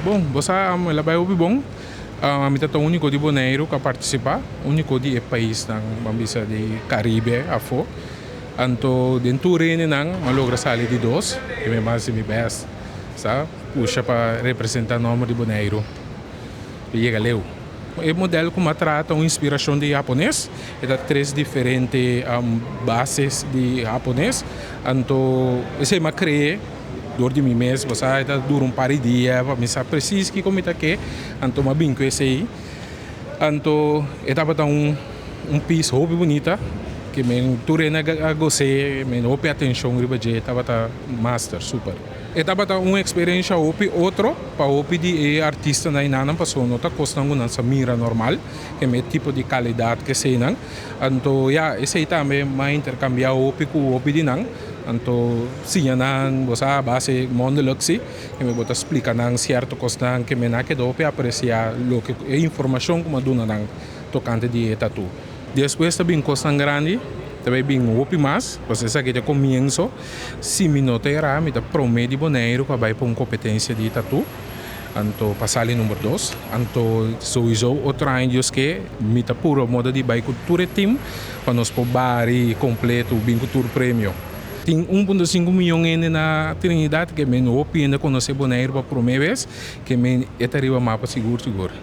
Bon, bo sa, el a bai hopi bon. Ami ta úniko di Boneiru ku a partisipá, úniko di e paisnan, ban bisa, di Karibe afó. Anto den tur hendenan a logra sali di dos, ku mi a hasi mi best, sa, pusha pa representá nòmber di Boneiru. I yega leu. E modelo ku m'a traha ta un inspirashon di hapones, e ta tres diferente base di hapones. Anto esei m'a krea dor di mi mes, bo sa, ta dura un par di dia pa mi sa presis kiko mi ta ke, anto m'a bin ku esei. Anto e tabata un piece hopi bunita, ku mi tur hende a gos'é, mi hopi atenshon riba dje, tabata master, super. E tabata un eksperensia hopi otro pa hopi di e artistanan einan, pasobra no ta kosnan ku nan sa mira normal, ku e tipo di kalidat ku eseinan. Anto ya, esei tambe m'a interkambiá hopi ku hopi di nan. Anto siña nan, bo sa, base mondelijk si, ku mi bo ta splika nan sierto kosnan ku mi nan a keda hopi apresiá loke e informashon ku mi a duna nan tokante di e tatu. Despues ta bin kosnan grandi, ta bai bin hopi mas, pasobra esaki ta e komienso. Si mi no ta erá, mi ta promé di Boneiru pa bai pa un kompetensia di tatu, anto pa sali number 2. Anto sowieso otro aña, Dios ke, mi ta puro moda di bai ku tur e team pa nos por bari kompleto, bin ku tur premio. Tin 1.5 mion hende na Trinidad, ke men hopi hende konosé Boneiru pa promé bes, ke men e ta riba mapa sigur sigur.